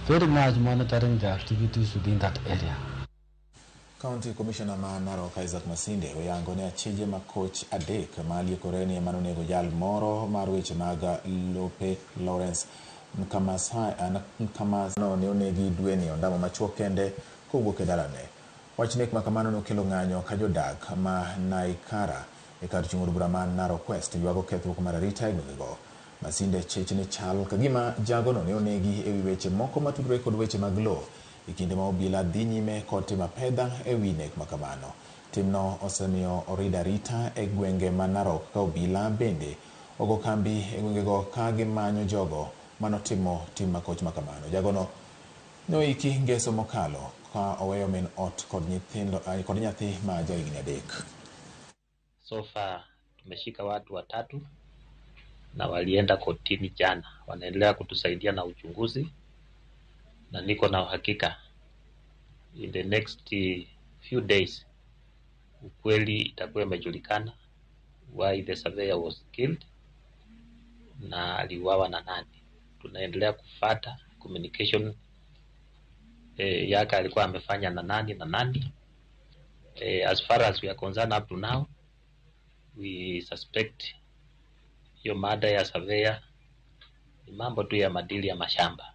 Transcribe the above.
Very much monitoring the activities within that area. County Commissioner ma Narok Isaac Masinde oyango ne achije makoch 3 ma liekore ni ema nonego jal moro mar weche mag lope Lawrence Nkamasano ne onegi dweni ondamo machuok kende kowuok e dalane. Wach nek makamano nokelo ng'anyo ka jodak ma Naikara e kar chung' od bura ma Narok West ywago kethruok mar arita e gwengego. Masinde chich ni chal kagima jagono ne onegi ewi weche moko matudore kod weche mag lowo e kinde ma obila dhi nyime kod timo apedha ewi nek makamano. Timno osemiyo orid arita e gwenge ma Narok ka obila bende ogo kambi e gwengego ka gimanyo jogo manotimo tim makoch makamano. Jagono noiki ngeso mokalo ka oweyo min ot kod nyithindo kod nyathi ma jahigni 3. So far tumeshika watu 3 na walienda kotini jana, wanaendelea kutusaidia na uchunguzi, na niko na uhakika in the next few days ukweli itakuwa imejulikana why the surveyor was killed na aliuawa na nani. Tunaendelea kufuata communication yake alikuwa amefanya na nani na nani. As far as we are concerned up to now, we suspect hiyo mada ya surveyor ni mambo tu ya madili ya mashamba.